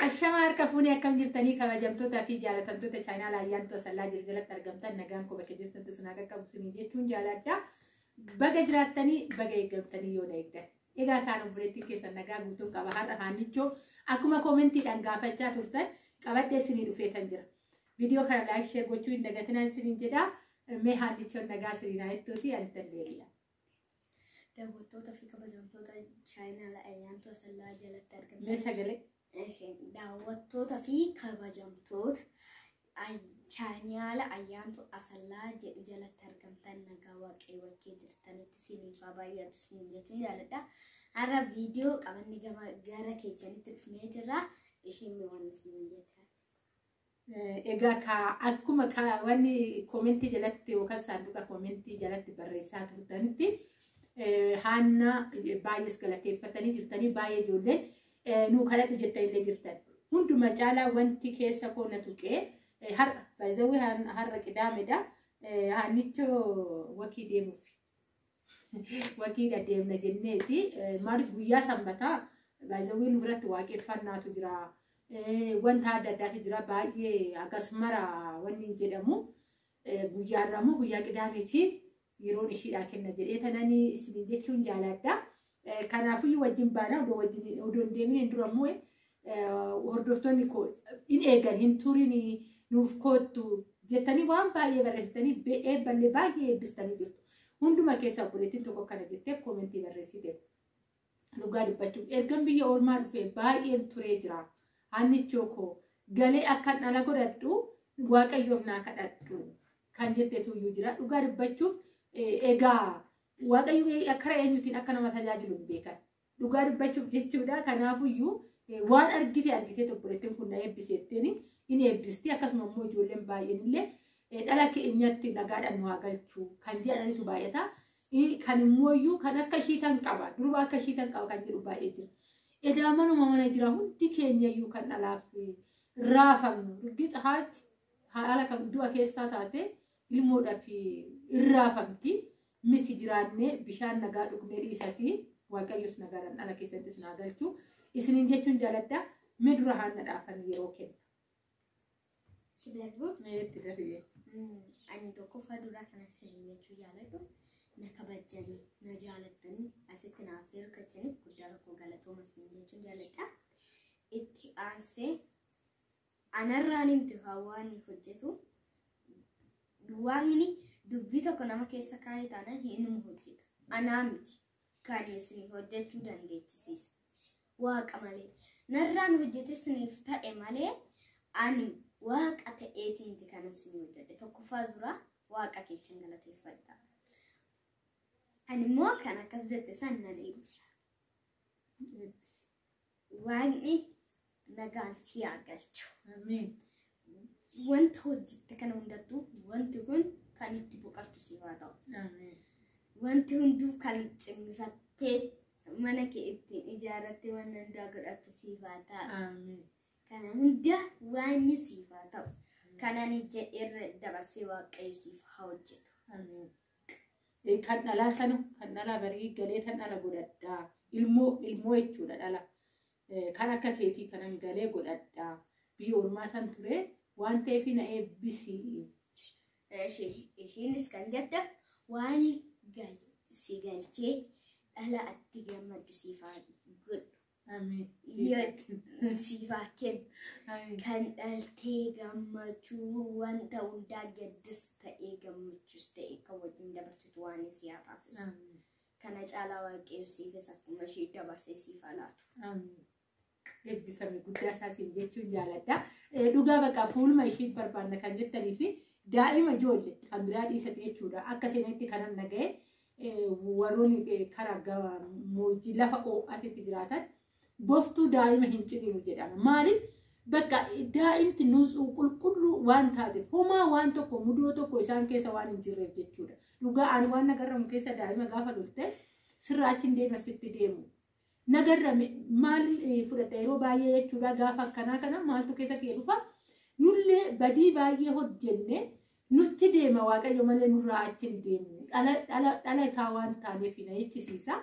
Ashama harka fuunee akkam jirtanii kabajamtootaa fi jaalatamtoota chaanaala Ayyaantuu Asallaa jiru jalatti argamtan nagaan koo bakka jirtantu sun akka qabu siniin jechuun jaaladha. Baga jiraattanii baga eeggamtanii yoo na eegdan. Egaa kaan obboleettiin keessan nagaa guutuun qaba har'a haannichoo akkuma koomentiidhaan gaafachaa turtan qabadhee sinii dhufeetan jira. Viidiyoo kana like share gochuu hin dagatinaa isiniin jedha. Mee haannichoon nagaa siniin haa jettuuti ani tan deebi'a. Daawwattoota fi kabajamtoota chaayinaala Ayyaantuu Asallaa jalatti argamtan. Mee sagalee. Daawwattoota fi kabajamtoota chaayinaala Ayyaantuu Asallaa jedhu jalatti argamtan nagaa waaqayyo bakkee jirtanitti isiniif haa baay'atu isiniin jechuun jaaladha. Har'a viidiyoo qabanne gara keessanitti dhufnee jirra. Ishiin mee waan isiniin jette. Egaa ka akkuma ka wanni koomentii jalatti yookaan saanduqa koomentii jalatti barreessaa turtanitti haanna baay'ees galateeffatanii jirtanii baay'ee ijoolleen nuu kadhadhu jettanillee jirtan. Hunduma caalaa wanti keessa koo na tuqee har'a baay'ee har'a qidaamedha. Haannichoo wakii deemuuf wakiidha deemna jenneeti. Maaliif guyyaa sanbataa baay'ee nu biratti waaqeffannaatu jira. Wanta adda addaatu jira baay'ee akkas mara wanni hin jedhamu. Guyyaa irraa immoo guyyaa qidaameeti yeroon ishiidhaa kenna jedhee tananii isiniin jechuun jaaladha. Kanaafiyyuu wajjin baana odoo wajjin odoo hin deeminiin dura immoo hordoftoonni koo hin eegan hin turin nuuf koottu jettanii waan baay'ee barreessitanii eebballee baay'ee eebbistanii jirtu. Hunduma keessaa obboleettiin tokko kana jettee koomentii barreessite. Dhugaa dubbachuuf ergan biyya ormaa dhufee baay'een turee jira. Hannichoo koo galee akkan dhala godhadhu waaqayyoof naa kadhadhu kan jetteetu iyyuu jira. Dhugaa dubbachuuf egaa waaqayyo karaa eenyutiin akka nama tajaajilu hin beekan. Dhugaa dubbachuuf jechuudha. Kanaafuyyuu waan argite argitee obboleettiin kun na eebbiseettiin hin eebbisti. Akkasuma immoo ijoolleen baay'een illee dhala keenyatti nagaadhaan nu haa galchu kan jedhanitu baay'ata. Kan immoo iyyuu kan akka ishii tan qaba durba akka ishii tan qaba kan jedhu baay'ee jira. Edaa manuma mana jira hundi keenya iyyuu kan dhalaaf raafamnu. Riggixa haati haala kan du'a keessaa taate ilmoodhaaf irraafamti. Miti jiraannee bishaan nagaa dhugnee dhiisati waaqayyos nagaadhaan dhala keessattis naa galchu. Isiniin jechuun jaaladha. Mee dura haanna dhaafan yeroo kenna. Darbu. Itti darbee. Ani tokkoffaa duraa kana isiniin jechuu jaaladhu. Na kabajjanii, na jaalattanii, asitti na affeeruu kachaniif guddaa tokko galatooma isiniin jechuun jaaladha. Itti aansee anarraan himti waan hojjetu waaqni dubbii tokko nama keessa kaa'ee taanaan inuma hojjeta. Anaa miti kan isin hojjechuu dandeechisiisa. Waaqa malee. Narraan hojjete isiniif ta'e malee ani waaqa ta'eetiin kan isin hojjedhe. Tokkoffaa dura waaqa keechan galateeffadha. Ani immoo kan akkas jette san nan eebbisa. Waaqni nagaan si haa galchu. Amiin. Wanta hojjette kana hundattuu wanti kun kan itti boqotu siif haa ta'u. Amiin. Wanti hunduu kan cimmifattee mana kee ittiin ijaarrattee waan hundaa godhattu siif haa ta'u. Amiin. Kana hunda waan siif haa ta'u. Kan ani jedhe dabarsee waaqayyo siif haa hojjetu. Amiin. Kan dhalaa sana kan dhalaa barii galee tan dhala godhadhaa. Ilmoo ilmoo jechuudha dhala. Kan akka keetii kanan galee godhadhaa. Biyya ormaa tan ture waan ta'eef na eebbisi. Ishiinis kan jette waan si galchee dhala atti gammaddu siif haa godhu. Amiin. Siif haa kennu. Kan dhaltee gammachuu wanta hundaa gaddis ta'ee gammachuus ta'e kan wajjin dabarsitu waan si haa taasisu. Kana caalaa waaqayyo siifis akkuma ishee dabarsee siif haa laatu. Amiin. Eebbifame guddaa isaasiin jechuun jaaladha. Dhugaa baqa fuuluma ishee barbaanna kan jettanii fi daa'ima ijoollee kan biraa dhiisate jechuudha. Akka seenatti kanan dhaga'e warroonni karaa gammoojjii lafa ho'atetti jiraatan boftuu daa'ima hin ciniinu jedhama. Maaliif bakka daa'imti nuusuu qulqulluu waan taateef homaa waan tokko mudoo tokko isaan keessa waan hin jirreef jechuudha. Dhugaa ani waan nagarramu keessa daa'ima gaafa dhulte sirraa achi hin deema sitti deemu. Nagarrame maal fudhata yeroo baay'ee jechuudha gaafa akkanaa kana maaltu keessa kee dhufa nullee badii baay'ee hojjenne nutti deema waaqayyo malee nurraa achi hin deemu. Dhala isaa waan taaneef na jechisiisa.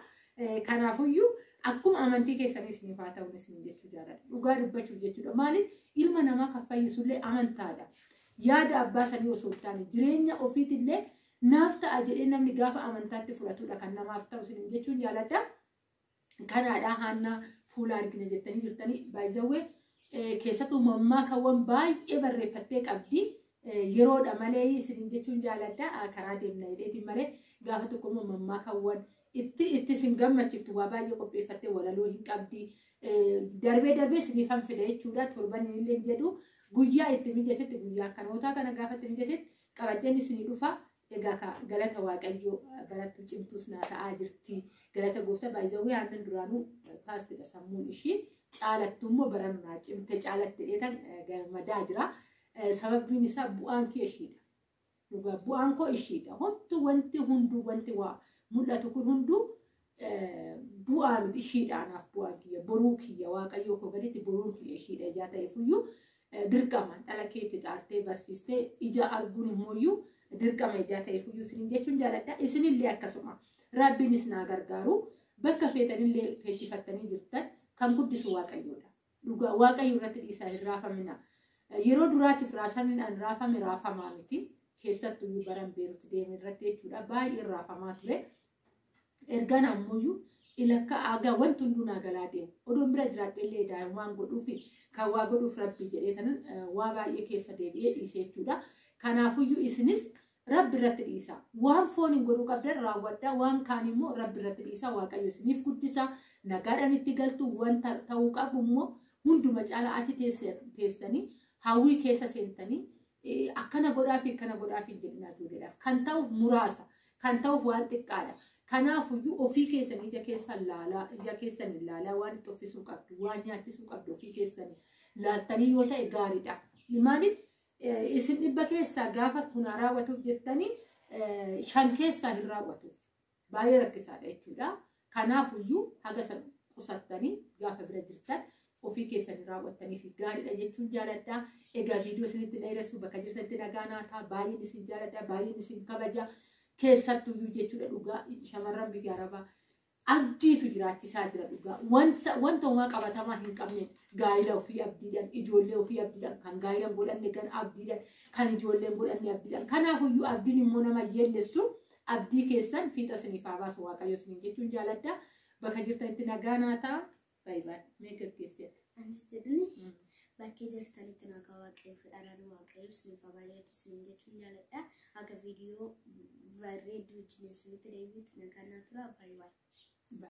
Kanaafuyyuu Akkuma amantii keessanii isiniif haa ta'u isin jechuu jaalladha. Dhugaa dubbachuuf jechuudha. Maaliif ilma namaa kan fayyisullee amantaadha. Yaada abbaa sanii osoo hin taane jireenya ofiitillee naaf ta'a jedhee namni gaafa amantaatti fudhatudha kan namaaf ta'u isin jechuun jaalladha. Kanaadha Haannaa fuula argina jettanii jirtanii baay'izawwee keessattuu mammaakawwan baay'ee barreeffattee qabdi. Yeroodha malee isin jechuun jaalladha. Karaa deemna jedheetiin malee gaafa tokko immoo mammaakawwan itti isin gammachiiftu waa baay'ee qopheeffattee walaloo hin qabdi. Darbee darbee isiniifan fida jechuudha. Torban illee jedhu guyyaa itti mijatetti guyyaa akkanootaa kana gaafa itti mijatetti qabadheen isinii dhufa. Egaa galata Waaqayyoo barattuu cimtuus naa ta'aa jirti. Galata gooftaa baay'izawwee aannan duraanuu paastidha sammuun ishii. Caalattuu immoo barannaa cimte caalatte dheetan gammadaa jira. Sababbiin isaa bu'aan kee ishiidha. Dhugaa bu'aan koo ishiidha. Homtuu wanti hunduu wanti waa mul'atu kun hunduu bu'aa miti ishiidha anaaf bu'aan kiyya. Boruu kiyya Waaqayyoo koo gaditti boruun kiyya ishiidha ijaa ta'eefuyyuu dirqama dhala keetti xaartee barsiistee ija arguun immooyyuu dirqama ijaa ta'eefuyyuu isiniin jechuun jaalladha. Isinillee akkasuma Rabbiinis naa gargaaru bakka feetanillee teechifattanii jirtan kan guddisu Waaqayyoodha. Dhugaa Waaqayyo irratti dhiisaa hin raafamina. Yeroo duraatiif raasamni an raafame raafamaa miti. Keessattuu baran Beeruut deeme irratti jechuudha. Baay'ee raafamaa ture. Ergaan ammoo ilakka aagaa wanti hunduu naa galaa deemu. Odoon bira jiraadhe illee daa'imman godhuufi kan waa godhuuf Rabbi jedhee tanan waa baay'ee keessa deebi'ee dhiise jechuudha. Kanaafuyyuu isinis Rabbi irratti dhiisa. Waan foon hin godhuu qabdan raawwadhaa. Waan kaan immoo Rabbi irratti dhiisa. Waaqayyo isiniif guddisa. Nagaadhaan itti galtu wanta ta'uu qabu immoo hunduma caalaa achi teessanii hawwii keessa seentanii akkana godhaa fi akkana godhaa fi jedhinaa ijoolleedhaaf. Kan ta'uuf muraasa. Kan ta'uuf waan xiqqaadha. Kanaafuyyuu ofii keessanii ija keessan laalaa, ija keessanii laalaa waan itti uffisuu qabdu, waan nyaachisuu qabdu ofii keessanii laaltanii yoo ta'e gaariidha. Maaliif isin 100 keessaa gaafa kun raawwatuuf jettanii 5 keessaa hin raawwatu. Baay'ee rakkisaadha jechuudha. Kanaafuyyuu haga san qusattanii gaafa bira jirtan ofii keessanii raawwattanii fi gaariidha jechuun jaaladha. Egaa viidiyoo isinitti dheeressu bakka jirtanitti nagaa naa ta'a. Baay'een isin jaaladha. Baay'een isin kabaja. Keessattuyyuu jechuudha dhugaa shamarran biyya Arabaa abdiitu jiraachisaa jira dhugaa. Wanta homaa qabatamaa hin qabne gaa'ila ofii abdiidhaan, ijoollee ofii abdiidhaan, kan gaa'ila godhanne gan abdiidhaan, kan ijoolleen godhanne abdiidhaan. Kanaafuyyuu abdiin immoo nama yeellessu abdii keessan fiixa isiniif haa baasu Waaqayyo isiniin jechuun jaaladha. Bakka jirtanitti nagaa naa ta'a. Baay'ee baay'ee mee gaggeessite. Anis jedhani bakkee jirtanitti nagaa Waaqayyoo fi araarri Waaqayyoo isiniif haa baay'atu isiniin jechuun jaaladha. Akka viidiyoo bareedduu wajjin isinitti deebi'utti nagaa naa tura. Baay'ee baay'ee.